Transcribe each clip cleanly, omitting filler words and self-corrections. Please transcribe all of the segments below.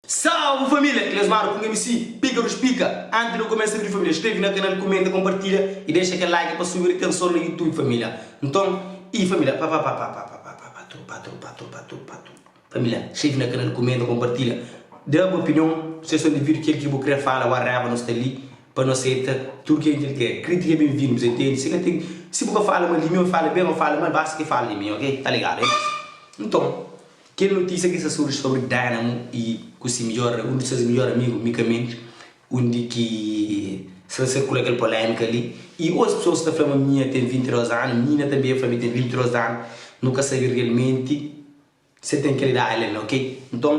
Salve família! Cleosmar ku MC Pika dos Pika! Antes di nu kumesa vídeo família, skreve na kanal, kumenta, kompartilha i dexa kel like pa subi ritenson na YouTube família. Nton, i família, pa pa pa pa pa pa pa pa pa tu pa tu pa tu pa tu pa tu. Família, skreve na kanal, kumenta, kompartilha, da bu opinion, sujeston di vídeo, kel ki bu kre fala, whatever, nu sta li pa nu aseita tudu ken ki kre. Kritika é ben-vindu, bu sa intende? Si ka ten, si bu ka fala mal di mi, ô fala ben ô fala mal, basta ki fala di mi, ok? Ta ligadu, é isso. Nton. Kel notísia ki sta surji sobri Dynamo i ku si midjor, un di ses midjor amigu, Mika Mendes, undi ki sta ta sirkula kel polémika li i otus pesoas ta fla ma minina ten 22 anu, minina tanbe fla ma el ten 22 anu, nu ka sabe realmenti si el ten kel idadi li o nau, ok? Nton,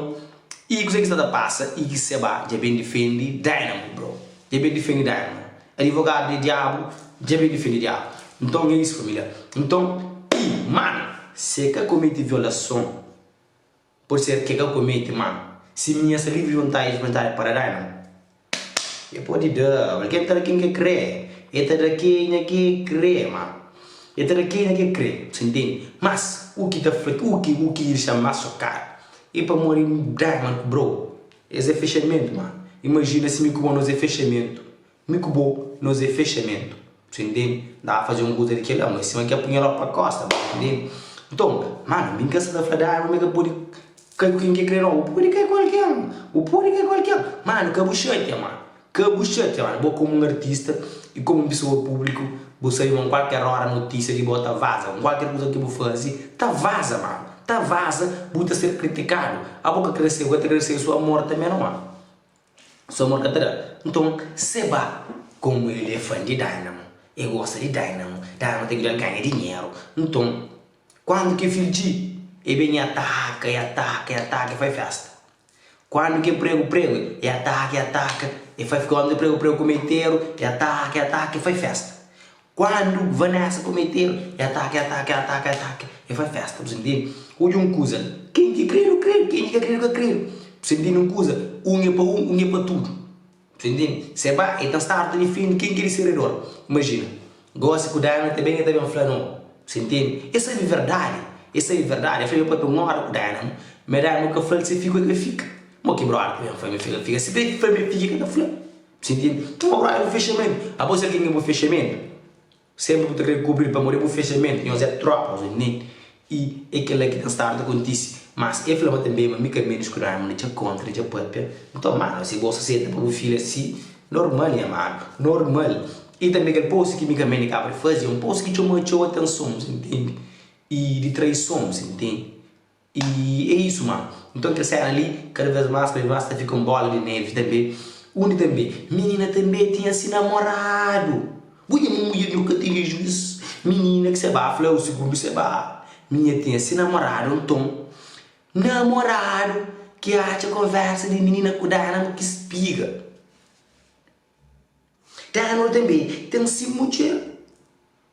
i kuzê ki sta ta pasa i ki Seba dja ben difende Dynamo, bro, dja ben difende Dynamo, adivogadu di diabu dja ben difende diabu. Nton, é isu família. Nton, i manu, si e ka komete violason, pode ser ki e ka komete, ma si minha sta livri di vontadi di vontadi pa da danu, e pode da, algen ta da ken ke kre, e ta da kenha ke kre, manu, e ta da kenha ke kre, bu ntende? Mas, u ki ta fla, u ki, u ki dexa-m más xokadu, e pamodi Diamond ku bro, es é fexamentu, manu, imajina si mi ku bo nos é fexamentu, Mi ku bo nos é fexamentu Bu intende? N tava faze un kuza di kel-la ma é sima ki apunhalau pa kosta Bu intende? Nton, manu, mi N ka sa ta fla dadu ma e ka pode kai ku ken ki e kre nau Bu pode kai ku algen, bu pode kai ku algen Manu, ka bu xatia, manu, ka bu xatia, manu Bo komu un artista i komu un pesoa públiku bu sabe ma kualker óra notísia di bo ta vaza Kualker kuza ki bu faze ta vaza, manu, ta vaza Bu ta ser kritikadu Abo ka kre ser, bu ka ta kre ser su amor tanbe nau, manu. Su amor ka ta da. Nton, Seba, komu el é fan di Dynamo, el gosta di Dynamo, Dynamo ta djuda-l ganha dinheru. Nton, kandu ki fil dji, el ben i ataka, i ataka, i ataka, i fai festa. Kandu ki pregu pregu, i ataka, i ataka, i fai kandu ki pregu pregu ku meiteru, i ataka, i ataka, i fai festa. Kandu Vanessa ku meiteru, i ataka, i ataka, i ataka, i ataka, i fai festa. Bu sa ntende? Odja un kuza, ken ki kredu, kredu, ken ki ka kredu, ka kredu. Bu sa ntende un kuza? Un é pa un, un é pa tudu. Bu sa ntende? Se ba, e ta stadu ta difende ken ki é di se redor. Imajina, gosi ku Dana ta ben, e ta ben fla no. Bu sa ntende? E sabe verdadi, e sabe verdadi. E fla, nha papia un ora ku Dana, ma Dana ka fla-l si fika o ka fika. Mo ki brother ta ben fla ma fika, fika. Si pa e fla ma e fika, e ka ta fla. Bu sa ntende? Tuma brother bu fexamentu. Abo si algen ki bu fexamentu. Sempri bu ta kre kubri-l pamodi é bu fexamentu, nhos é tropa, nhos é nen. I é kel-la ki ten stadu ta kontise. Mas el fla-m tanbê ma mi ka ménus ku Raymond dja kontra, dja pâpia. Nton, manu, si bo sa seta pa bu filha si, normal nha manu, normal. I tanbê kel post ki mi ka ménus kaba di faze é un post ki txoma txeu atenson, bu sa ntende? I di traison, bu sa ntende? I é isu ma. Nton kel sena li kada vez mas kada vez mas ta fika un bola di nevi tanbe undi tanbe minina tanbe tinha si namoradu bu nha mudjer nhu ka tene juis minina ki se ba fla u sigundu se ba minina tinha si namoradu nton namoradu ki atxa konversa di minina ku dana ma ki spiga dana tanbe ten si mudjer.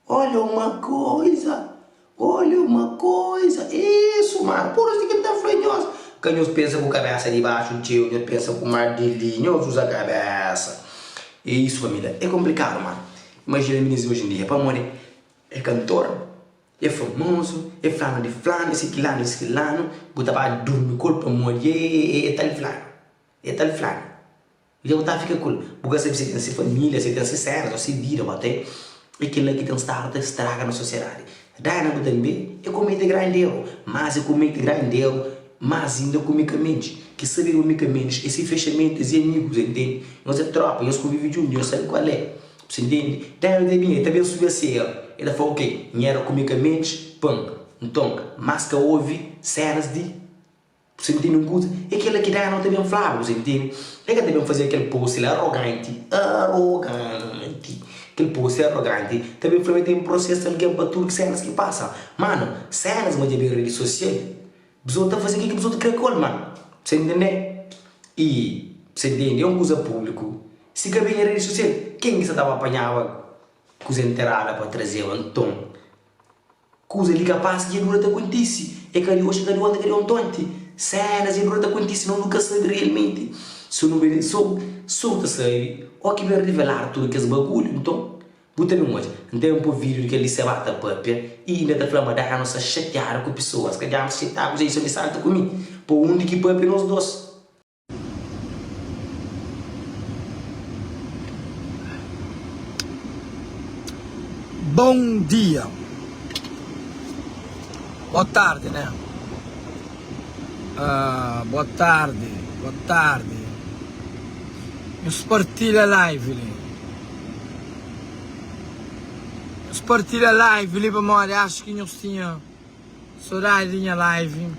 Olha uma coisa, olha uma coisa, isso mano, por isso ki N ta fla nhos, ka nhos pensa ku kabesa di baxu txeu, nhos pensa ku mar di li, nhos uza kabesa, é isso família, é komplikadu mano, imajina minis di oji em dia, pamodi é kantor, é famozu, é flanu di flanu, é sikilanu di sikilanu, bu ta ba durmi ku el pamodi é tal flanu, é tal flanu. Dja bu ta fika ku el. Bu ka sabe si el ten se família, si el ten se sénas ô se vida. Bu ate é kel-la ki ten stadu ta straga nos sosiedadi. Dana bu tanbe é komete grandi eru, mas é komete grandi eru más inda ku Mika Mendes. Ki sabe ma Mika Mendes é se fexamentu, es é amigus, entende? Nhos é trópa, nhos konvive djuntu, nhos sabe kual é. Bu sa intende? Dana ta binha, el ta ben subi a se eru. El ta fla, ok, N era ku Mika Mendes, pan. Nton, más ka ovi sénas di. Bu sa intende un kuza? É kel-la ki Daniel ta ben flaba, bu sa intende? El ka ta ben faze kel post la aroganti, aroganti, kel post aroganti, ta ben fla ma el ten prosesa algen pa tudu ki sénas ki pasa. Manu, sénas ma dja ben redi sosial, bezotu ta faze kel ki bezotu kre ku el, manu. Bu sa intende? I, bu sa intende, é un kuza públiku. Si ka ben redi sosial, ken ki sa ta ba panhaba kuza enterada pa trazeba? Nton. Kuza li kapaz ki dja dura ta kontise, é ka di oxi, é ka di onti, é ka di ontonti. Sénas dja dura ta kontise, nos nu ka sabe realmenti. So nu ben, so, so bu ta sabe ó ki ben riveladu tudu kes bagulhu. Nton, bu ta ben odja. N ta ben poi vídiu di kel li Seba ta pâpia i inda ta fla ma Danu sta xatiadu ku pesoas. Ka dja-m xatiadu ku Jason di salta ku mi. Pa undi ki pâpia nos dos. Bom dia Boa tarde né ah, Boa tarde Boa tarde Nhos partilha live li Nhos partilha live li pamodi acho ki nhos tinha sodadi di nha live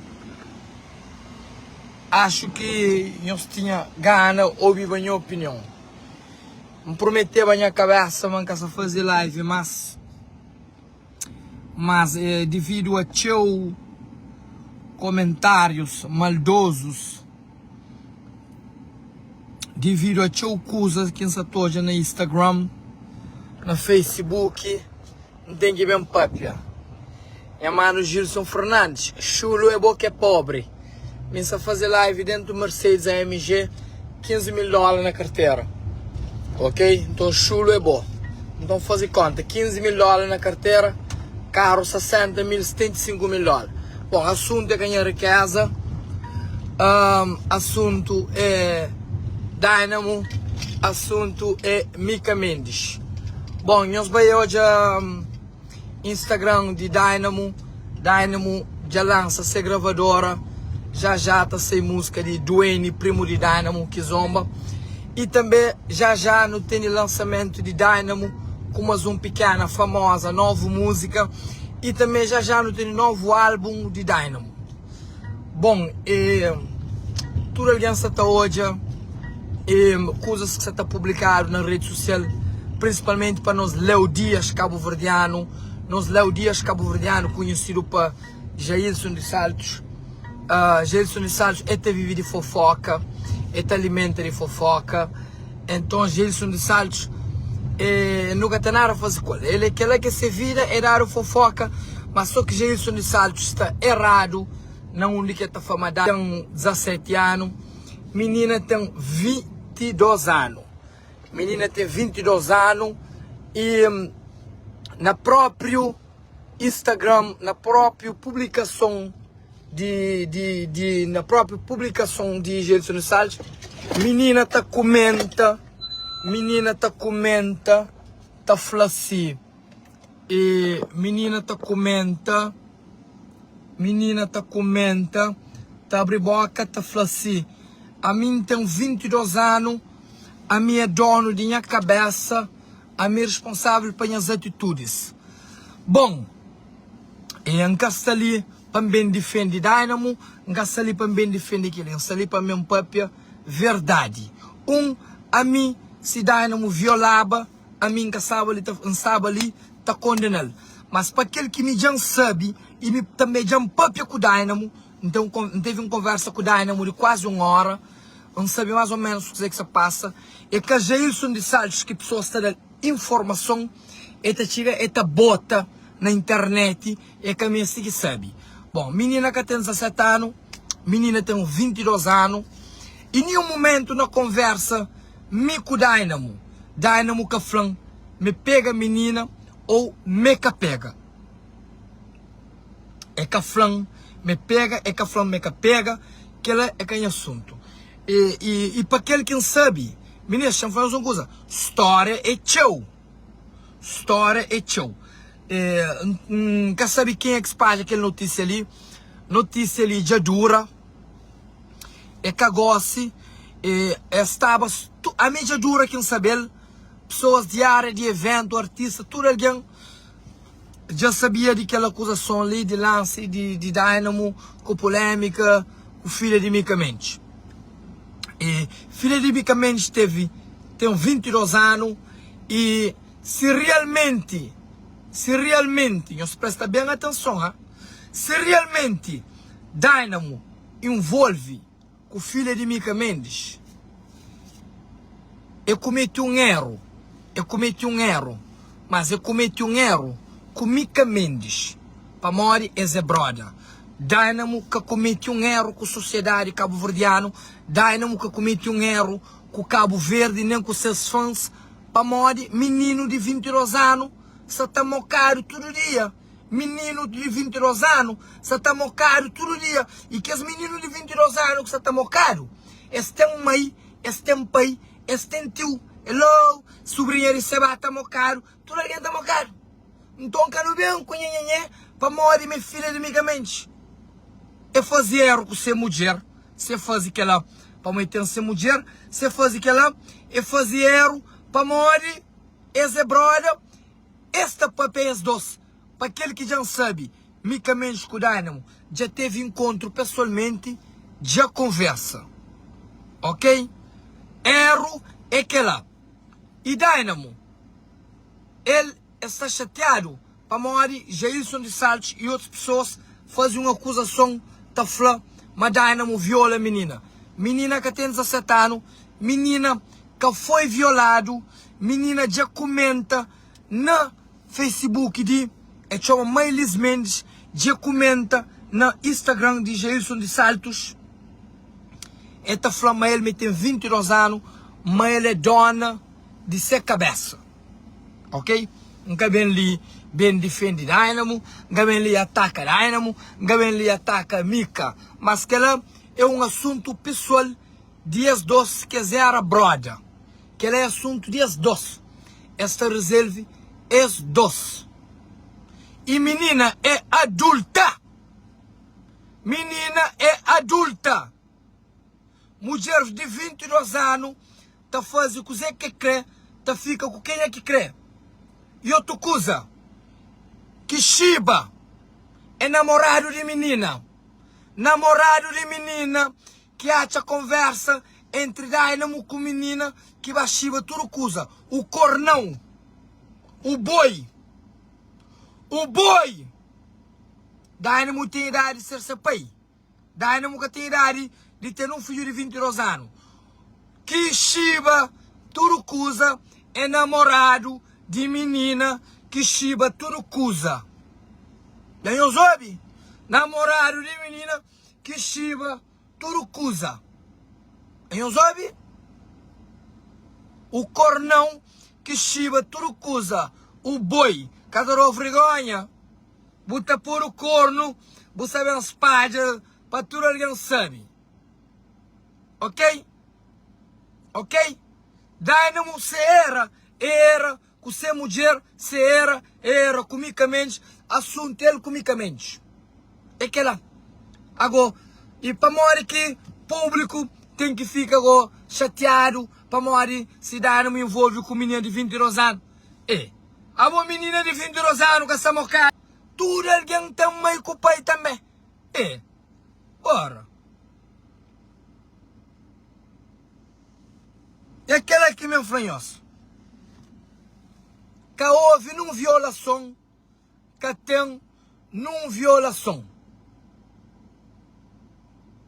Acho ki nhos tinha gana obiba nha opinion N prometeba nha kabesa ma N ka sa faze live mas Mas devidu a txeu komentárius maldozus Devidu a txeu kuzas ki N sa ta odja na Instagram, na Facebook N ten ki ben papia. Nha manu Gilson Fernandes, Xulu é bo ki é pobri. Mi N sa faze live dentu Mercedes AMG, 15 mil dola na kartera. Ok? Nton xulu é bo. Nton faze konta, 15 mil dola na kartera, karu 60 mil, 75 mil dola. Bon, asuntu é ka nha rikeza, um, asuntu é Dynamo, asuntu é Mika Mendes. Bon, nhos bai odja Instagram di Dynamo, Dynamo dja lansa se gravadora, já já ta sai música di Duane, primo di Dynamo, Kizomba. E tanbe já já nu tene lansamento di Dynamo ku mas un pikena famosa, novu música. E tanbe já já nu tene novu álbum di Dynamo. Bon, e tudu algen sa ta odja e kuzas ki sa ta publikadu na redi sosial, prinsipalmenti pa nos Léo Dias kabuverdianu, nos Léo Dias kabuverdianu konhesidu pa Jailson dos Santos. Jailson dos Santos e ta vive di fofoka, e ta alimenta di fofoka. Enton Jailson dos Santos e nu ka ten nada faze ku el, el é kela ki é se vida é dadu fofoka, ma so ki Jailson dos Santos sta eradu na undi ki el ta fla ma ten 17 anu, minina ten 22 anu, minina ten 22 anu e na propriu Instagram, na propriu publikason. Di di di na propi publikason di Gelson Salles minina ta kumenta minina ta kumenta ta fla si e minina ta kumenta minina ta kumenta ta abri boka ta fla si ami N ten 22 anu ami é donu di nha kabesa ami é responsavel pa nhas atitudis bon E N ka sta li pa N ben difende Dynamo, N ka sta li pa N ben difende kel-li, N sta li pa N ben pâpia verdadi. Un, ami, si Dynamo violaba, ami N ka staba li ta, N staba li ta kondena-l. Mas pa kel ki mi dja N sabe i mi tanbê dja N pâpia ku Dynamo, N ten un, N tevi un konversa ku Dynamo di kuazi un óra, N sabe más ô ménus kuzê ki sta pasa. É ka Jailson di Saltos ki pesoas ta da-l informason, el ta txiga el ta bota na internet e ka meste ki sabe. Bon, minina ka ten 17 anu, minina ten 22 anu y ninhun mumentu na konversa mi ku Dynamo, Dynamo ka fla-m me pega minina ou me ka pega. E ka fla-m me pega, e ka fla-m me ka pega, kela e ka nha asuntu. E, e, e pa kel ki N sabe, mininas, xa-m fla nhos un kuza, stória é txeu. Stória é txeu. N ka sabe kenha ki spadja kel notísia li. Notísia li dja dura. É ka gósi. É staba. Ami dja dura ki N sabe-l. Pesoas di ária di eventu, artista, tudu algen dja sabia di kel akuzason li di lansi di Dynamo ku polémika ku filha di Mika Mendes. E filha di Mika Mendes tevi ten 22 anu. I si realmenti, si realmenti, nhos presta ben atenson ha, si realmenti Dynamo involvi ku filha di Mika Mendes, e kumeti un eru, e kumeti un eru, mas e kumeti un eru ku Mika Mendes, pamodi es é broda. Dynamo ka kumeti un eru ku sosiedadi kabuverdianu, Dynamo ka kumeti un eru ku Kabu Verdi nen ku ses fans pamodi mininu di 22 anu sa ta mokadu tudu dia mininu di 22 anu sa ta mokadu tudu dia i kes mininu di 22 anu ki sa ta mokadu es ten mai es ten pai es ten tiu hello subrinha di Seba ta mokadu tudu algen ta mokadu. Nton ka nu ben ku nhenhenhé pamodi mi filha di Mika Mendes. E faze eru ku se mudjer se faze kela pamodi e ten se mudjer se faze kela e faze eru pamodi es é broda es ta papia es dos pa kel ki dja N sabe Mika Mendes ku Dynamo dja teve encontro pessoalmente dja conversa ok eru é kela e Dynamo el e sta xatiadu pamodi Jailson di Saltos y otus pesoas faze un akuzason ta fla ma Dynamo viola minina. Minina ka ten 17 anu, minina ka foi violadu, minina dja kumenta na Facebook di e txoma Maylis Mendes dja kumenta na Instagram di Jailson di Saltos e ta fla ma el me ten 22 anu ma el é dona di se kabesa. Ok N ka ben li ben difende Dynamo, N ka ben li ataka Dynamo, N ka ben li ataka Mika, mas kela é un asuntu pesoal di es dos ki es era broda. Kela é asuntu di es dos, es ta rezelve es dos. I minina é adulta! Minina é adulta! Mudjeris di 22 anu ta faze kuzê ki krê, ta fika ku kenha ki krê. I otu kuza, ki Xiba é namoradu di minina. Namoradu di minina ki atxa konversa entri Dynamo ku minina ki ba Xiba tudu kuza. U kornau, u boi, u boi! Dynamo ten idadi di ser se pai. Dynamo ka ten idadi di ten un fidju di 22 anu. Ki xiba tudu kuza é namoradu di minina ki xiba tudu kuza. Dja nhos obi? Namoradu di minina ki xiba tudu kuza. Dja nhos obi? U kornau ki xiba tudu kuza. U boi ka ta da-u vergonha? Bu ta podu kornu, bu sa ben spadja pa tudu algen sabe. Ok? Ok? Dynamo se era, e era ku se mudjer, se era, e era ku Mika Mendes, asuntu el ku Mika Mendes. É kela. Ago, i pamodi ki públiku ten ki fika go xatiadu pamodi si Dynamo involve ku minina di 22 anu? E. Abo minina di 22 anu ka sta mokadu. Tudu algen ten mai ku pai tanbe. E ora. É kela ki mi fla nhos. Ka ovi nun violason. Ka ten nun violason.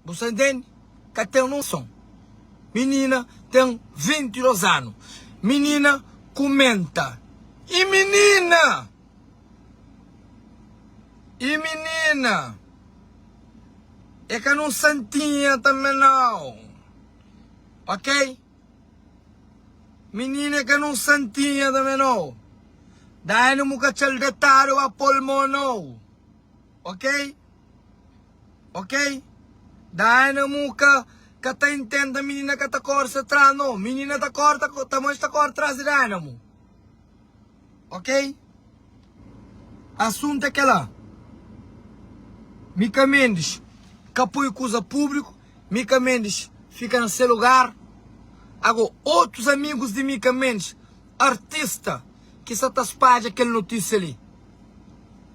Bu sta intende? Ka ten nun son. Minina ten 22 anu. Minina kumenta. I minina! I minina! E ka nun santinha tanbe nau. Ok? Minina e ka nun santinha tanbe nau. Dynamo ka txal detadu ba pol mo nou. Ok? Ok? Dynamo ka ka ta intenta minina ka ta kore se tras no. Minina ta kore ta ta mas ta kore tras di Dynamo. Ok? Asuntu é kela. Mika Mendes ka poi kuza público. Mika Mendes fika na se lugar. Ago otus amigos di Mika Mendes artista ki sa ta spadja kel notísia li.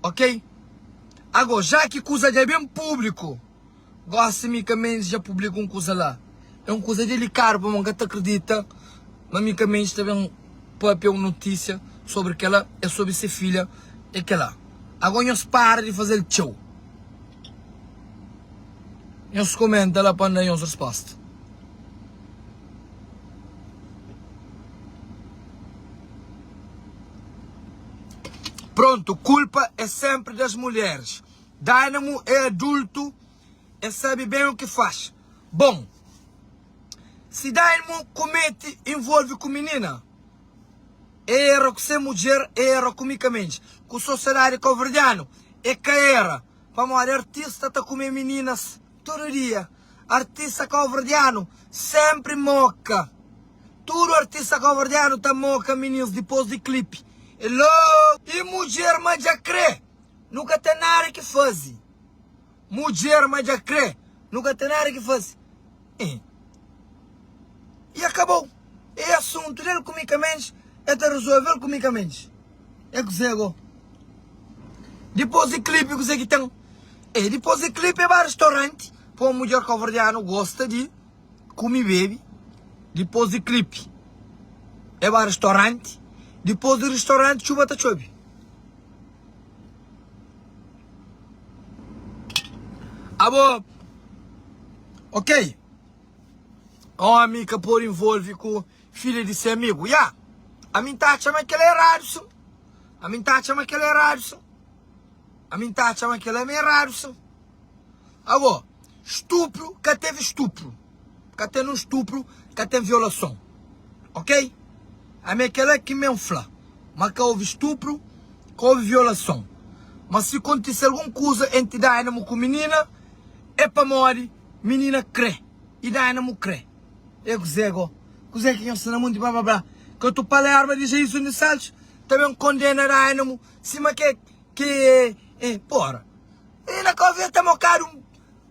Ok? Ago, já ki kuza dja ben públiku, gósi Mika Mendes dja publika un kuza la. É un kuza delikadu pamodi N ka ta kridita ma Mika Mendes ta ben pâpia un notísia sobri kel-la, é sobri se filha, é kel-la. Ago nhos para di faze-l txeu. Nhos komenta la pa N da nhos resposta. Pronto, culpa é sempre das mulheres. Dynamo é adulto e sabe bem o que faz. Bom, se Dynamo comete envolve ku menina, é era ku se mudjer, é era ku Mika Mendes. Ku sociedade cabo-verdiano, é ka era. Pamodi artista ta kume meninas tudu dia. Artista cabo-verdiano sempre moka. Tudu artista cabo-verdiano ta moka minis dipos di clipe. Hello! I mudjer ma dja kre, nu ka ten nada ki faze. Mudjer ma dja kre, nu ka ten nada ki faze. I I akabou. É asuntu del ku Mika Mendes, el ta rezolve el ku Mika Mendes. É kuzê go? Dipôs di klipi kuzê ki ten? É dipôs di klipi é ba restauranti, pô mudjer kabuverdianu gosta di kume i bebe. Dipôs di klipi é ba restauranti, dipôs di restauranti txuba ta txobe. Abo, ok, omi ka pode involve ku filha di se amigu. Ya, ami N ta atxa ma kel-la é eradu sin. Ami N ta atxa ma kel-la é eradu sin. Ami N ta atxa ma kel-la é eradu sin. Ago, stupru ka tevi stupru. Ka ten un stupru, ka ten violason. Ok? Ami é kel-la ki mi N fla. Ma ka ovi stupru, ka ovi violason. Ma si kontise algun kuza entri Dynamo ku minina, é pamodi minina kre i Dynamo kre. É kuzê go? Kuzê ki nhos sta na monti bla bla bla? Ke otu palerma di Jailson di Saltos ta ben kondena Dynamo sima ke ke é pora. Li na Cabo Verde ta mokadu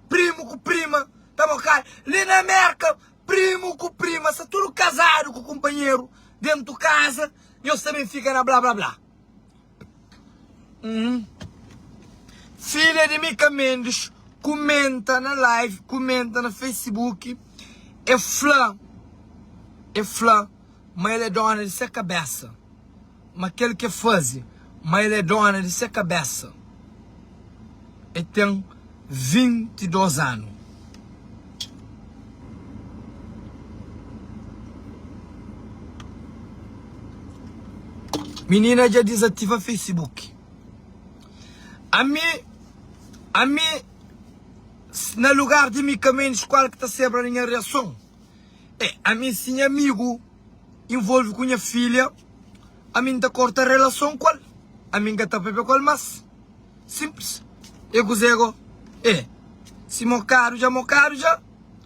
primo ku prima ta mokadu. Li na Merka primo ku prima sta tudu kazadu ku kunpanheru dentu kaza nhos ta ben fika na bla bla bla. Uhum. Filha di Mika Mendes kumenta na live, kumenta na Facebook, e fla, e fla ma el é dona di se kabesa. Ma kel ke faze ma el é dona di se kabesa. E ten 22 anu. Minina dja dizativa Facebook. Ami, ami na lugar di Mika Mendes kual ki ta sebra na nha reason? É, ami si nha amigu involve ku nha filha, ami N ta korta relason ku el. Ami N ka ta papia ku el mas. Simples. É kuzê go? É. Si mokadu dja mokadu dja,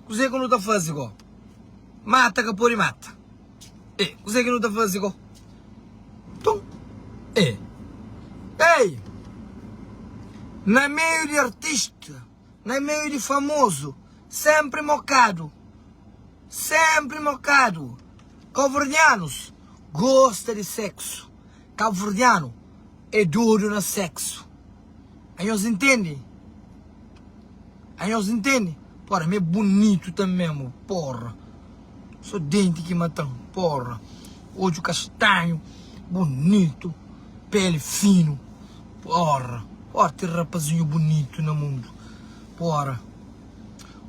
kuzê ku nu ta faze go? Mata ka pode mata. É, kuzê ki nu ta faze go? Tum. É. Ei! Na meiu di artista, na meiu di famozu, senpri mokadu. Senpri mokadu. Kabuverdianus gosta di seksu. Kabuverdianu é dodu na seksu. Anhos intende? Anhos intende? Porra, mi é bunitu tanbê, mo. Porra. So denti ki matan, porra. Odju kastanhu, bunitu, peli finu. Porra. Porra, ten rapazinhu bunitu na mundu. Porra.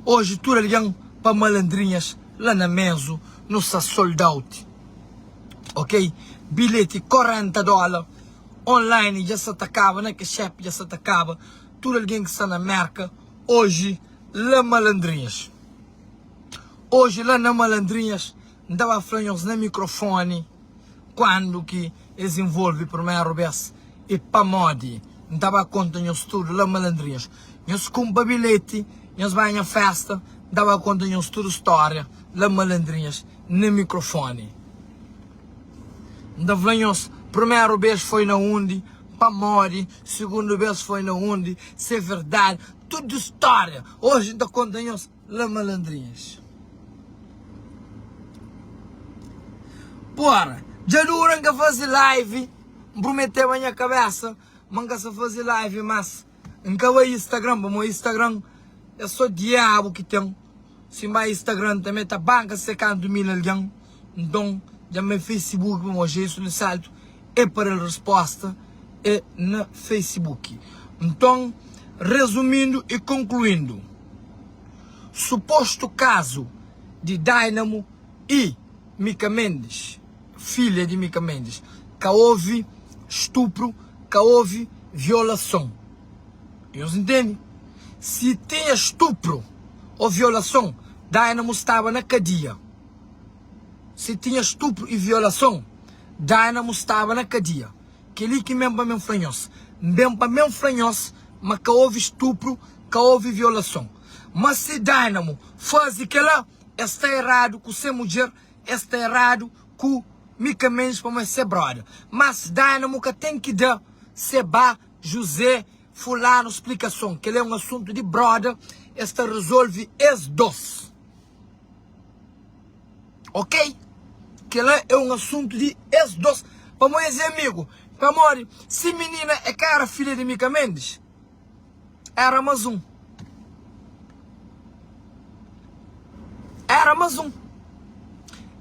Oji tudu algen pa malandrinhas la na mezu nu sta sold out. Ok? Bilheti 40 dola. Online dja sa ta kaba, na cash app dja sa ta kaba. Tudu algen ki sta na Merka oji la malandrinhas. Oji la na malandrinhas N ta ba fla nhos na mikrofoni kuandu ki es involvi primeru bes i pamodi. N ta ba konta nhos tudu la malandrinhas. Nhos kunpra bilheti, nhos ba nha festa, N ta ba konta nhos tudu stória la malandrinhas na mikrofoni. N ta fla nhos, primeru bes foi na undi, pamodi, sigundu bes foi na undi, se é verdadi, tudu stória. Oji N ta konta nhos la malandrinhas. Pora, dja dura N ka faze live, N prometeba nha kabesa ma N ka sa faze live mas N ka bai Instagram pamodi Instagram é so diabu ki ten. Si N bai Instagram tanbe ta banka se kantu mil algen. Nton dja N bai Facebook pamodi Jailson di Salto é pa dal resposta é na Facebook. Nton resumindu i konkluindu, supostu kazu di Dynamo i Mika Mendes, filha di Mika Mendes, ka ovi stupru, ka ovi violason. Nhos ntende? Si tinha stupru ô violason, Dynamo staba na kadia. Si tinha stupru i violason, Dynamo staba na kadia. Kel-li ki N ben pa ben fla nhos. N ben pa ben fla nhos ma ka ovi stupru, ka ovi violason. Ma si Dynamo faze kel-la, el sta eradu ku se mudjer, el sta eradu ku. Mika Mendes pamo é se brother. Mas Dynamo ka ten ki da Seba, José, fulano splikason. Kel é un asuntu di brother, es ta resolve es dos. Ok? Kel-la é un asuntu di es dos. Pamodi es é amigu. Pamodi si minina é ka éra filha di Mika Mendes, éra más un. Éra más un.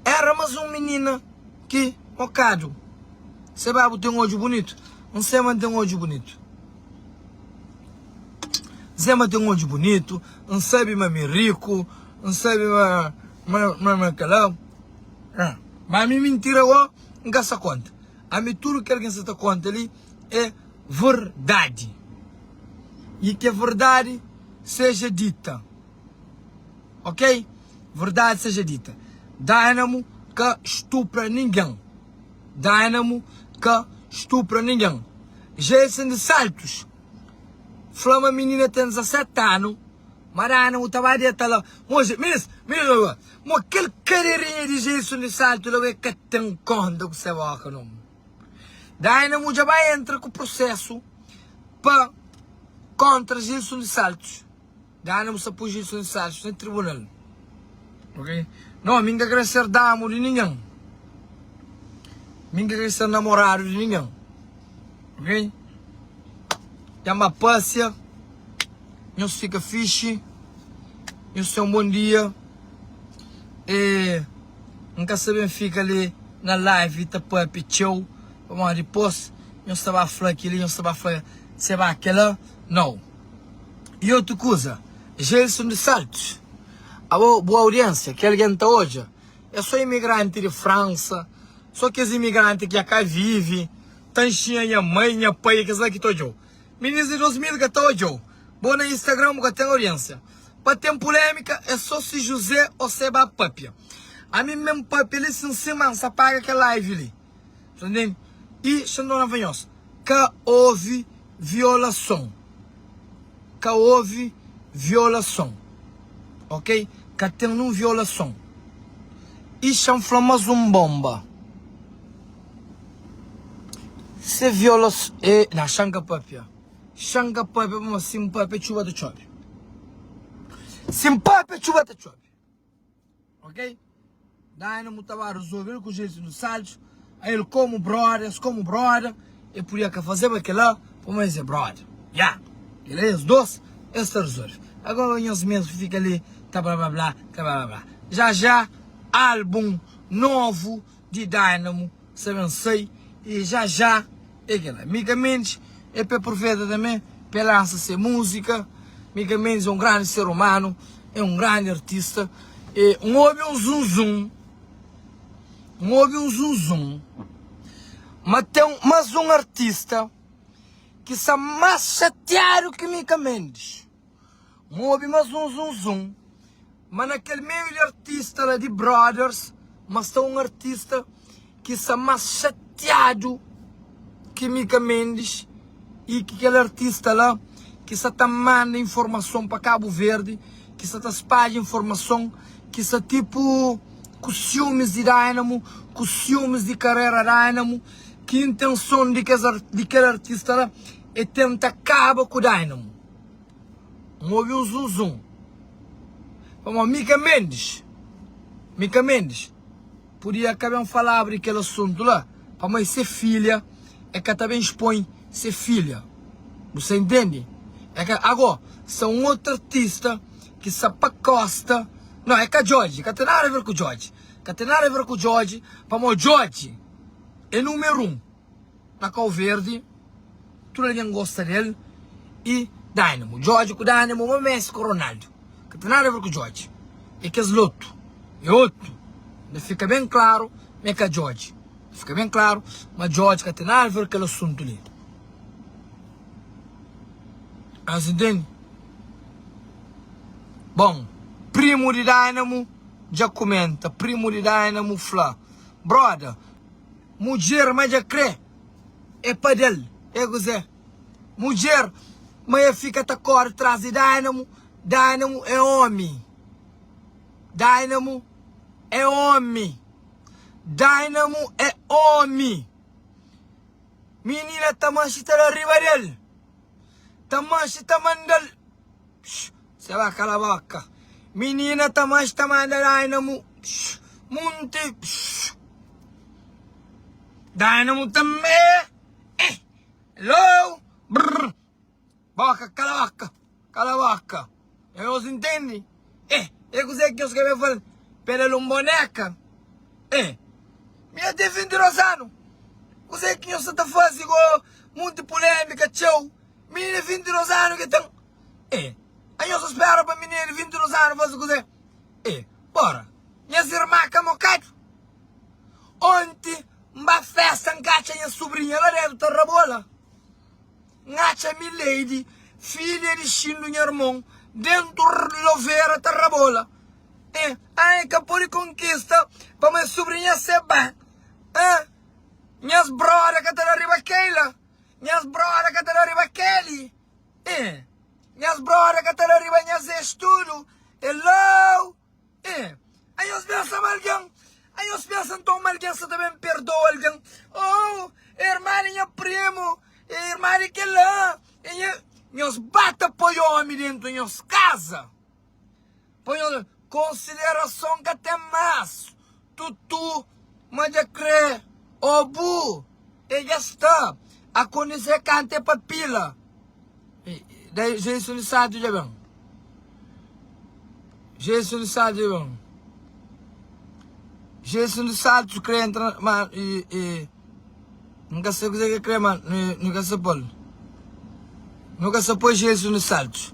Éra más un minina ki mokadu. Seba bu ten odju bunitu? N se ma N ten odju bunitu. Zé ma ten odju bunitu, N sabe ma mi riku, N sabe ma ma ma kela. Ma ami mintira go N ka sa konta. Ami tudu kel ki N sa ta konta li é verdadi. I ke verdadi seja dita. Ok? Verdadi seja dita. Dynamo ka stupra ningen. Dynamo ka stupra ningen. Jason di Saltos fla ma minina ten 17 anu, ma Dynamo ta ba deta la. Moji, minis, minis, la, mo kel kaderinha di Jason di Salto la, e ka ten konta ku se boka no. Dynamo dja ba entra ku prosesu pa kontra Jason di Saltos. Dana bu sta poi Gilson Santos na tribunal ok no mi nka kre ser damo di ningen mi nka kre ser namorado di ningen ok djan ba pasia nhos fika fixi nhos ten un bon dia e nka sa ben fika li na live ta papia txeu pamodi dipos nhos ta ba fla keli nhos ta ba fla se ba kela no. I otu kuza, Gelson di Saltos, abo bu audiensia ki algen ta odja é so imigranti di Fransa, so kes imigranti ki dja ka vivi, ta nxinha nha mai, nha pai, kes la ki ta odjau. Minis di 2000 ka ta odjau. Bo na Instagram bu ka ten audiensia. Pa ten pulemika é so si José o Seba papia. Ami N ben papia li sin sin ma N sa paga kel live li. Ta ntende? I Xandona fla nhos, ka ovi violason. Ka ovi violason. Ok? Ka ten nun violason. I xa-m fla mas un bonba. Se violas e na xa-m ka papia. Xa-m ka papia pamodi si N papia txuba ta txobe. Si N papia txuba ta txobe. Ok? Dynamo ta ba resolve el ku Jason dos Santos, a el komu brother, es komu brother, e podia ka fazeba kela, pamodi es é brother. Ya, kela es dos, es ta resolve. Agora nhos mesmu fika li ta bla bla bla, ta bla bla bla. Já já álbum novu di Dynamo sa ben sai e já já É kela. Mika Mendes é pe profeta também, pe lança se música. Mika Mendes é um grande ser humano, é um grande artista. E um obi um zum zum, um obi um zum zum. Ma tem mais um artista que está mais chateado que Mika Mendes. Um obi mais um zum zum. Ma na kel meio di artista la di brothers, ma sta um artista ki sta mas xatiadu ki Mika Mendes y ki kel artista la ki sta ta manda informason pa Cabo Verde, ki sta ta spadja informason, ki sta tipo ku siumis di Dynamo, ku siumis di karera Dynamo, ki intenson di kes di kel artista la é tenta kaba ku Dynamo. N obi un zum zum pamodi Mika Mendes, Mika Mendes. Podia ka ben falaba di kel asuntu la, pamodi se filha e ka ta ben expõe se filha. Bu sa intende? É ka, ago, sa un otu artista ki sa pa kosta, no, é ka Djodje, ka ten nada a ver ku Djodje, ka ten nada a ver ku Djodje, pamodi Djodje é numeru un. Na Kau Verdi, tudu algen gosta del i Dynamo. Djodje ku Dynamo ma Messi ku Ronaldo. Ka ten nada a ver ku Djodje. É kes lotu. É otu. Dja fika ben klaru ma é ka Djodje. Dja fika ben klaru ma Djodje ka ten nada a ver ku kel asuntu li. Nhos intende? Bon, primu di Dynamo dja kumenta. Primu di Dynamo fla, Broda. Mudjer ma dja kre é pa da-l é kuzé? Mudjer ma e fika ta kore tras di Dynamo, Dynamo é omi, Dynamo é omi. Dynamo é omi. Minina ta manxi ta da riba del. Ta manxi ta manda-l. Cê ba cala boca. Minina ta manxi ta manda Dynamo. Munti. Dynamo tanbê. Eh. Hello. Brr. Boka, kala boka, kala boka. Nhos intende? Eh, é kuzê ki nhos ka ben fala? Pela un boneka? Eh, mi ja ten 22 anu. Kuzê ki nhos sa ta faze go? Munti pulémika, txeu. Minina di 22 anu ki ten. Eh, a nhos sa spera pa minina di 22 anu faze kuzê? Eh, bora. Nhas irma ka mokadu. Onti, N ba festa, N katxa nha subrinha la dentu ta rabola. N atxa Mileide, filha di Xindu nha irmon, dentu lovera ta rabola. E, ah, e ka pode konkista pamo e subrinha se ba. Ah, nhas broda ka ta da riba Keila, nhas broda ka ta da riba Kelly. E, nhas broda ka ta da riba nhas ex tudu. Hello! E, anhos pensa ma algen, anhos pensa nton ma algen sa ta ben perdoa algen? Oh, é irma di nha primu, é irma di kel-la, é nha. Nhos ba ta poi ómi déntu nhos kaza. Poi nhos. Konsiderason ka ten más. Tutu ma dja krê ô bu, e dja sta. Akondise kantu é pa pila. Jason di Santos dja ben. Jason di Santos dja ben. Jason di Santos kre entra ma e, e N ka sa kuzê ke kre ma nu ka sa pol. Nu ka sa poi Jason di Santos.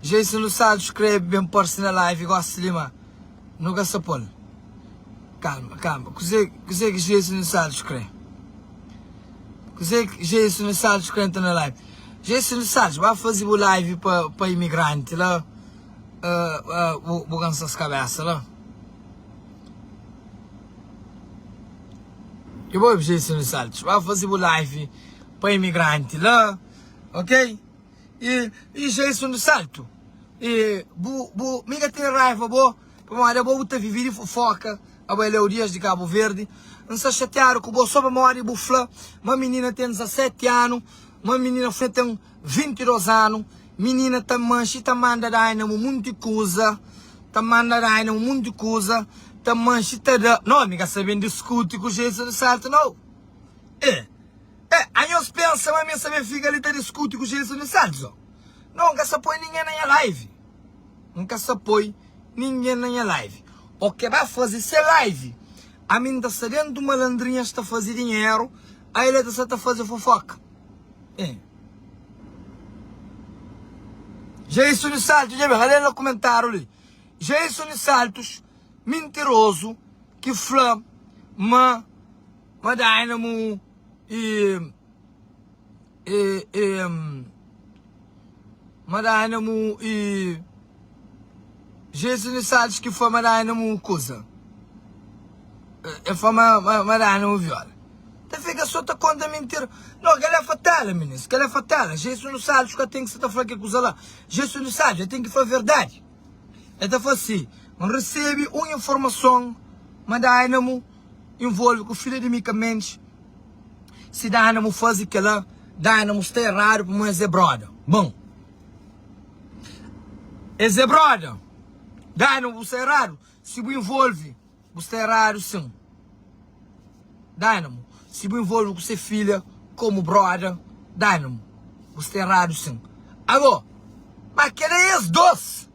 Jason di Santos kre ben parse na live gosi li ma nu ka sa pol. Kalma, kalma. Kuzê, kuzê ki Jason di Santos kre? Kuzê ki Jason Salles kre entra na live? Jason Salles, ba faze bu live pa, pa imigranti la, uh, uh, bu, bu kansa-s kabesa la. E bo, Jason Salles, ba faze bu live pa imigranti la, ok? E, e Jason do Salto, e bu, bu, mi ka ten raiva bo, pamodi abo bu ta vive di fofoka, abo é Leo Dias di Cabo Verde, N sta xatiadu ku bo so pamodi bu fla ma minina ten 17 anu, ma minina ten 22 anu, minina ta manxe ta manda Dynamo munti kuza, ta manda Dynamo munti kuza, ta manxe ta da, no mi ka sa ben diskuti ku Jason do Salto no, e. Eh, anhos pensa ma mi sa ben fika li ta diskuti ku Jason di Santos oh? No, N ka sa poi ningen na nha live. N ka sa poi ningen na nha live. O ke ba faze se live, ami N ta sta dentu malandrinhas ta faze dinheru, a el ta sta ta faze fofoka. Eh. Jason di Santos, dja ben, ale na kumentariu li. Jason di Santos, mintirozu, ki fla ma. Ma Dynamo e e e Ma Dynamo e Jason Salles ki fla ma Dynamo kuza E fla ma ma Dynamo viola Ta fika so ta konta mintira No kel é fatela minis kel é fatela Jason Salles ka ten ki sa ta fla kel kuza la Jason Salles el ten ki fla verdadi El ta fla si N resebe un informason ma Dynamo involve ku filha di Mika Mendes si Dynamo faze kela Dynamo sta errado pamo es é broda bom es é broda Dynamo bu sta errado si bu involve bu sta errado sim Dynamo si bu involve ku se filha como broda Dynamo bu sta errado sim ago ma kela é es dos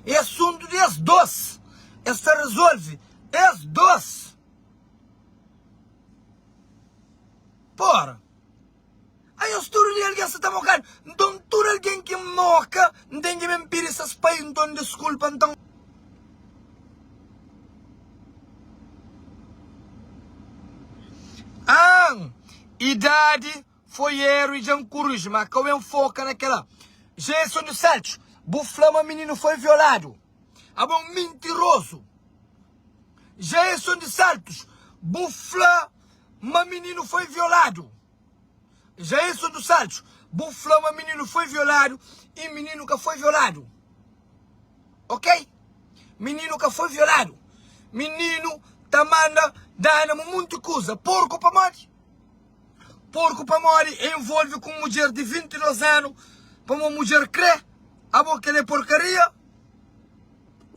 é assunto di es dos es ta resolve Es dos! Pora! Anhos tudu di algen sa ta mokadu. Nton, tudu algen ki moka, N ten ki ben pidi ses pai nton diskulpa. Nton. An idadi foi eru i dja N kuriji, ma ka ben foka na kela. Jason dos Santos, bu fla ma mininu foi violadu. Abo é um mintiroso. Jason de Santos, bu fla ma minino foi violado. Jason dos Santos, bu fla ma minino foi violado e minino ka foi violado. Ok? Minino ka foi violado. Minino. ta manda Dynamo munti kuza. Porku pamodi? Porku pamodi e envolve ku un mudjer di 22 anu pamo mudjer kre? Abo kel é porkaria?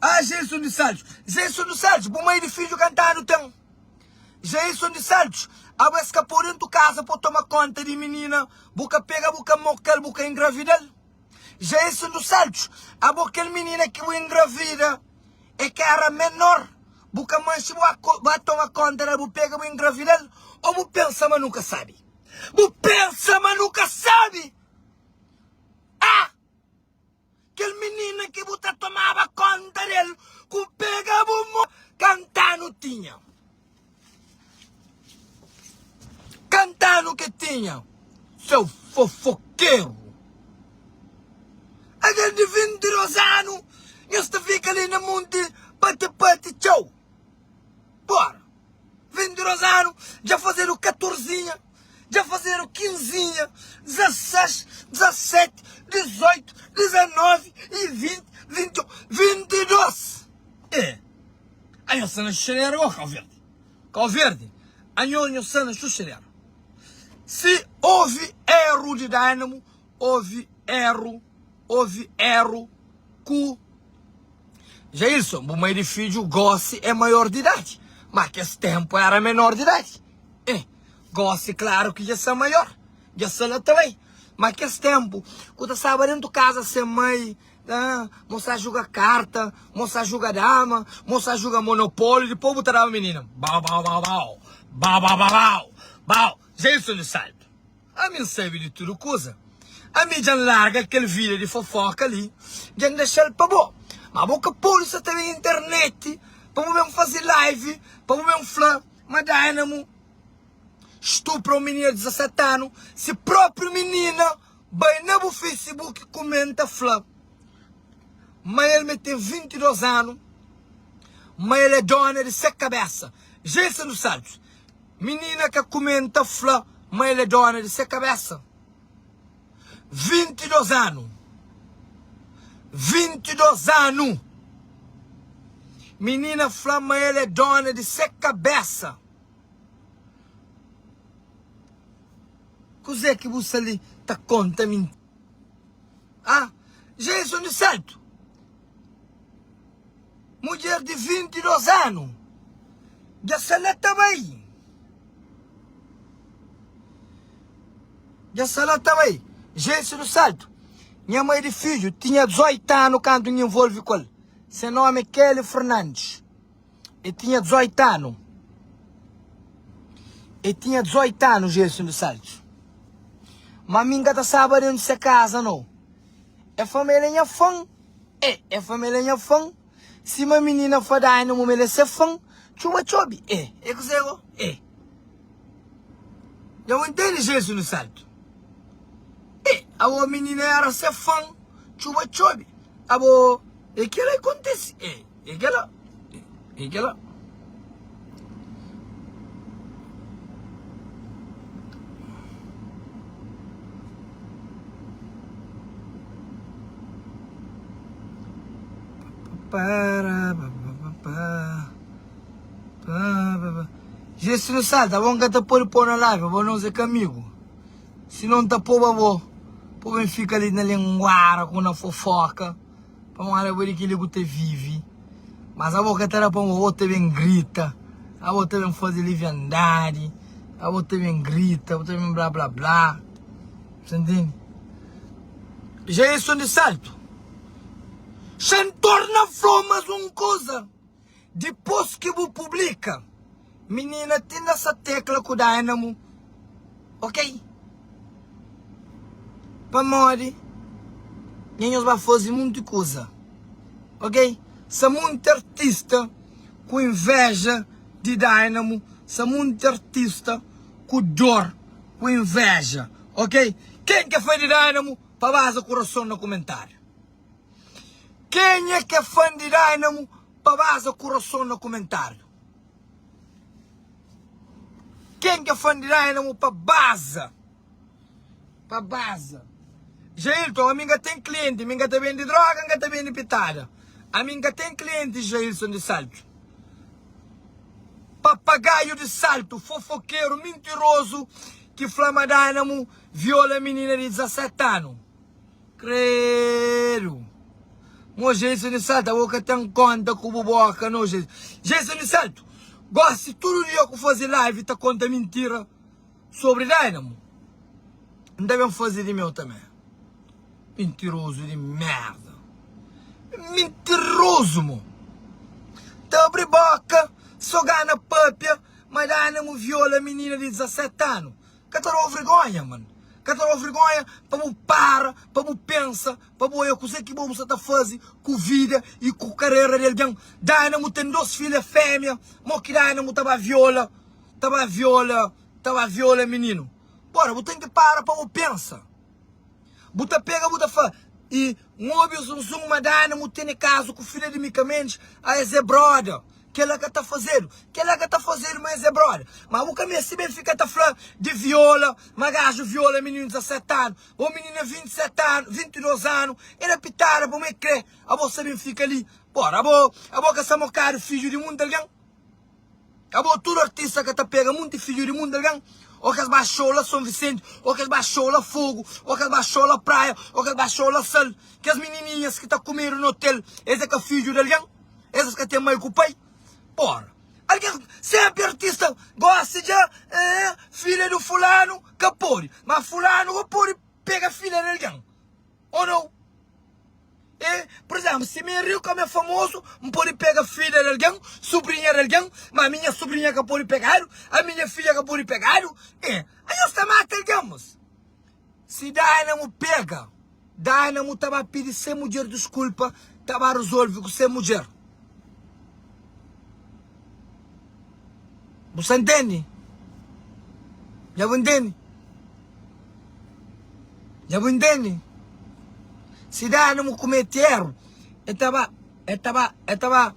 Ah Jason dos Santos, Jason dos Santos, bu mai di fidju kantanu ten. Jason dos Santos, abo es ka pô dentu kaza pô toma konta di minina, bu ka pega bu ka moka-l bu ka engravida-l. Jason dos Santos, abo kel minina ki bu engravida é ka era menor, bu ka manxe bu ba toma konta del bu pega bu engravida-l ô bu pensa ma nu ka sabe? Bu pensa ma nu ka sabe? Ah! Kel minina ki bu ta tomaba konta del ku pega bu mo kantanu tinha kantanu ke tinha seu fofokeru akel di 22 anu nhos ta fika li na munti pati pati txeu bora. 22 anu, dja fazedu katorzinha, dja fazedu kinzinha, 16, 17, 18, 19 y 20, 21, 22. E, anho sta na xuxadera go, Kau Verdi. Kau Verdi, anho nho sta na xuxadera. Si ovi eru di Dynamo, ovi eru, ovi eru ku. Jailson, bu mai di fidju gosi é maior di idadi, má kes ténpu éra menor di idadi. É, gosi klaru ki dja sta maior, dja sta la ta bai. Má kes ténpu, ku ta staba déntu kaza sen mai, ah, mo sta juga karta, mo sta juga dama, mo sta juga monopólio, dipôs bu ta daba minina, bau, bau, bau, bau, bau, bau, bau, bau, bau. Jailson di Salto. Ami N sabe di tudu kuza. Ami dja N larga kel vida di fofoka li, dja N dexa-l pa bo. Ma bo ka pode sa ta ben internet pa bu ben faze live pa bu ben fla ma Dynamo stupra un minina di 17 anu, si propriu minina bai na bu facebook kumenta fla ma el me ten 22 anu, ma el é dona di se kabesa. Jason dos Santos. Minina ka kumenta fla ma el é dona di se kabesa. 22 anu 22 anu Minina fla ma el é dona di se kabesa. Kuzê ki bu sta li ta konta mintira? Ah, Jason di Saltu. Mudjer di 22 anu dja sta la ta bai. Dja sta la ta bai. Jeisi do Salto, nha mai di fidju, tinha 18 anu kantu N involve ku el. Se nomi é Kelly Fernandes. E tinha 18 anu. E tinha 18 anu, Jeisi do Salto. Ma mi N ka ta staba dentu se kaza, nau. E fla ma el é nha fan. E, e fla ma el é nha fan Sima minina fla Dynamo ma el é se fan Txuba txobi, e, e kuzê go? E Dja bu ntende Jesu no saltu E, abo minina era se fan Txuba txobi, abo E kela ki kontise, e, e kela, e kela. Jesse nu salta, abo nka ta pode pô na live, abo nos é ka amigo. Se não ta poba bo, po ben fica ali na linguara ku na fofoca. Pamodi abo di kili ku ta vivi. Mas abo ka ta da pa abo ta ben grita, abo ta ben fazi liviandadi, abo ta ben grita, abo ta ben bla bla bla. Sa ntende? Jailson di Salto, Xa N torna fla-u mas un kuza, dipôs ki bu publika, minina ti na sa tekla ku Dynamo, ok? Pamodi nha nhos ba fazi munti kuza, ok? Sa munti artista ku inveja di Dynamo, sa munti artista ku dor, ku inveja, ok? Ken ke fã di Dynamo pa baza kurason na kumentariu. Kenha ke fã di Dynamo pa baza kurason na kumentariu. Ken ke fã di Dynamo pa baza. Pa baza. Jailton, ami nka ten klienti, mi nka ta bendi droga, nka ta bendi pitada. Ami nka ten klienti, Jailson di Salto. Papagaiu di saltu, fofokeru, mintirozu ki fla ma Dynamo viola minina di 17 anu. Credo. Mo Jason di Salto, abo ka ten konta ku bu boka no Jason. Jason di Salto, gosi tudu dia ku fazi live ta konta mintira sobri Dynamo. N ta ben fazi di meu tamé. Mintirozu di merda. Mintirozu mo. Ta abri boka, so gana papia ma Dynamo viola minina di 17 anu. Ka ta dau vergonha man. Ka ta dau vergonha pa bu para, pa bu pensa, pa bu oia kuzê ki bo bu sa ta faze ku vida i ku karera di algen. Dynamo ten dos filha fémia, mo ki Dynamo ta ba viola, ta ba viola, ta ba viola mininu? Bora, bu ten ki para pa bu pensa. Bu ta pega bu ta fla, i N obi zunzun ma Dynamo tene kazu ku filha di Mika Mendes, a es é broda. Kela ka ta fazedu, kela ka ta fazedu ma es é broda. Ma bu ka meste ben fika ta fla di viola, ma gaju viola mininu 17 anu, o minina 27 anu, 22 anu, e da pitada pamo e kre, abo sa ben fika li. Bora, abo, abo ka sa mokadu fidju di munti algen? Abo tudu artista ka ta pega munti fidju di munti algen? O kes ba show la Son Vicente, o kes ba show la Fogo, o kes ba show la Praia, o kes ba show la Sal, kes minininhas ki ta kumedu na hotel, es é ka fidju di algen? Es ka ten mai ku pai? Pora, algen senpri artista gosi dja eh, filha do fulanu ka pode, ma fulanu ka pode pega filha di algen, ou nau? E, por exemplo, si mi é riku, ami é famozu, N pode pega filha di algen, subrinha di algen, ma ami nha subrinha ka pode pegadu, ami nha filha ka pode pegadu, e, anhos ta mata algen, mos. Si Dynamo pega, Dynamo ta ba pidi se mudjer diskulpa, ta ba rezolve ku se mudjer. Bu sa ntende? Dja bu ntende? Dja bu ntende? Si Dynamo kumete eru, e ta ba, e ta ba, e ta ba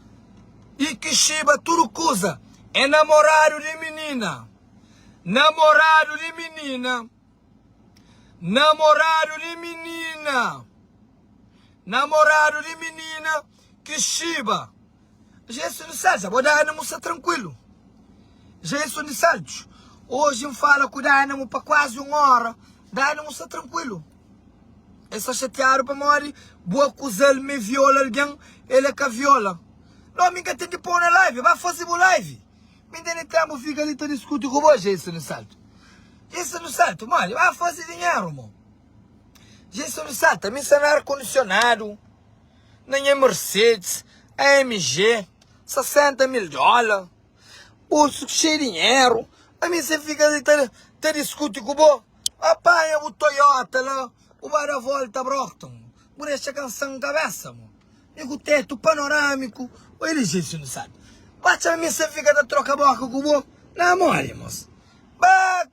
ikixiba tudu kuza. É namoradu di minina, namoradu di minina. Namoradu di minina Namoradu di minina ki xiba Jason di Saltos Abo Dynamo sta trankuilu Jason di Saltos Oji N fala ku Dynamo pa kuazi un óra Dynamo sta trankuilu El sta xatiadu pamodi bu akuza-l ma e viola algen El e ka viola No, mi N ka ten ki pô-u na live Ba faze bu live Mi N tene ténpu fika li ta diskuti ku bo, Jason di Salto. Jason di Salto, modi? Ba faze dinheru, mo. Jason di Salto, ami sta na ar kondisionadu, na nha Mercedes AMG, 60 mil dóla, bolsu xeiu di dinheru, ami sta fika li ta ta diskuti ku bo. Ba panha bu Toyota la, bu ba da volta Brockton, bu dexa kansan kabesa, mo. Mi ku tetu panoramiku Oi li Jason nu sabi Ba txama mi sa fika ta troka boka ku bo Na mori mos Ba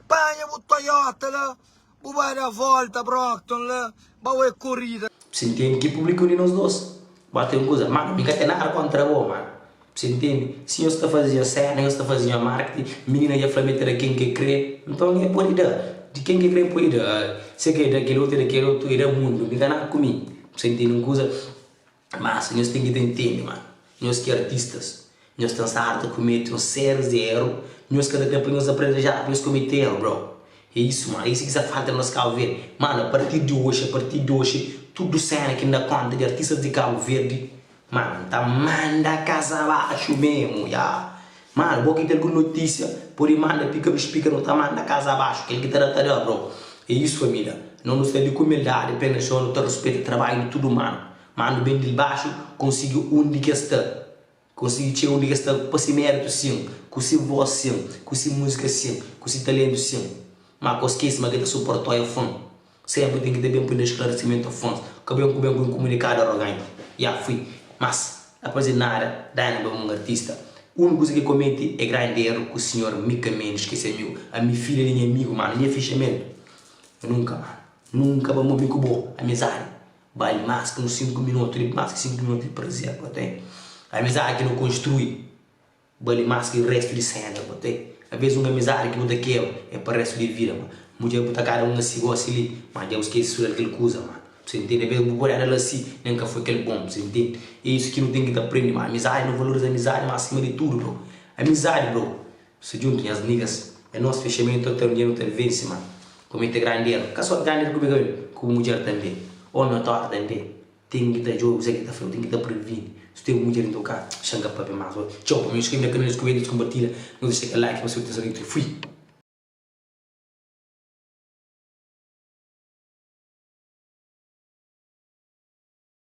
panha bu Toyota la Bu ba da volta Brockton la Ba oi korida. Você entende ki publiku di nos dos ba ten kuza mano mi ka ten nada kontra bo mano você entende si nhos ta faze nhos sena nhos ta faze nhos marketing minina dja fla ma e ta da ken ke kre nton e pode da di ken ke kre e pode da se ke da kel otu e da kel otu e da mundu mi ka nada ku mi Você ntende un kuza? Mas nhos ten ki ta ntende ma nhos ki é artistas, nhos ten stadu ta kumete un séries di eru, nhos ka ta ten pa nhos aprende ja pa nhos kumete eru bro. É isu mano, é isu ki sa falta na nos Kabu Verdi. Mano, a partir di oxi, a partir di oxi, tudu sena ki N da konta di artistas di Kabu Verdi, mano, N ta manda kasa baxu memu, ya. Mano, bo ki ten algun notísia, pode manda pika bu spika, nu ta manda kasa abaxu, kel ki ta da ta da bro. É isu família, no nu sta li ku umildadi, pé na txon, nu ta ruspeta trabadju di tudu manu. Má nu ben di baxu, konsigi undi ki es sta, konsigi txega undi ki es sta pa si méritu sin, ku si vós sin, ku si múzika sin, ku si talentu sin. Má ka skese ma ke ta suportó é fã. Sempri ten ki ta ben pui na esclarecimentu a fãs. Ka ben ku ben ku un comunicado arrogante. Ya fui. Mas, após de nada, Dana ben un artista. Uniku kuza ki cometi é grandi erro ku senhor Mika Mendes, ki é se amigo. Ami filha di nha amigo, mano, nha fechamento. Nunca, mano. Nunca pa mi ku bo, amizadi bali mas ki uns 5 minuto di, mas ki 5 minuto di prazer, bo tem. Amizadi ki nu construi. Bali más ki restu di séna bo ten. Alvês un amizadi ki bu ta keba é pa restu di vida ma. Mudjer bu ta kada un asi gosi li, ma dja bu skese studa kel kuza ma. Bu intende? Abes bu pode ada la si, nen ka foi kel bon, bu intende? É isu ki nu ten ki ta prende, ma amizadi, nu valoriza amizadi ma sima di tudu, bro. Amizadi, bro. Sta djuntu nhas niggas, é nos fexamentu até un dia nu ta vense, man. Komete grandi eru, ka so grandi eru ku bu ku bu mudjer tanbe, omi o tora tanbe, ten ki ta djobe kuzê ki ta fla, ten ki ta previni. Si ten mudjer inton ka, xa N ka papia mas. Txeu pa mi, inskreve na kanal, inskreve, konpartilha, nu dexa kel like pa su atenson. Fui!